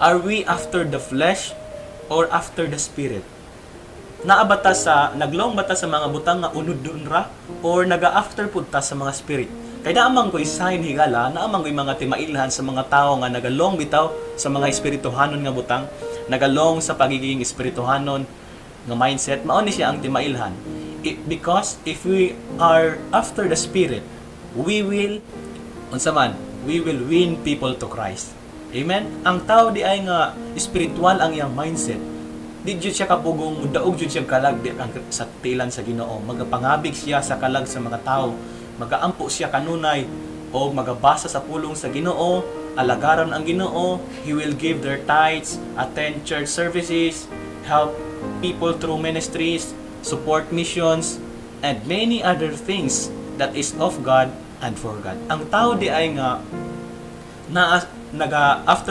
Are we after the flesh or after the spirit? Naa ba ta sa nag-long ba ta sa mga butang nga unod ra or naga-after pud ta sa mga spirit? Kay naa man ko'y sign, higala, naa man ko'y mga timailhan sa mga tao nga naga-long bitaw sa mga espirituhanon nga butang, naga-long sa pagiging espirituhanon nga mindset, mao ni siya ang timailhan. Because if we are after the spirit, we will unsa man, we will win people to Christ. Amen? Ang tao di ay nga spiritual ang iyang mindset, di jud siya kapugong daog jud siya kalag di ang sa tilan sa Ginoo. Magapangabig siya sa kalag sa mga tao. Magaampo siya kanunay o magabasa sa pulong sa Ginoo, alagaran ang Ginoo, he will give their tithes, attend church services, help people through ministries, support missions, and many other things that is of God and for God. Ang tao di ay nga na naga after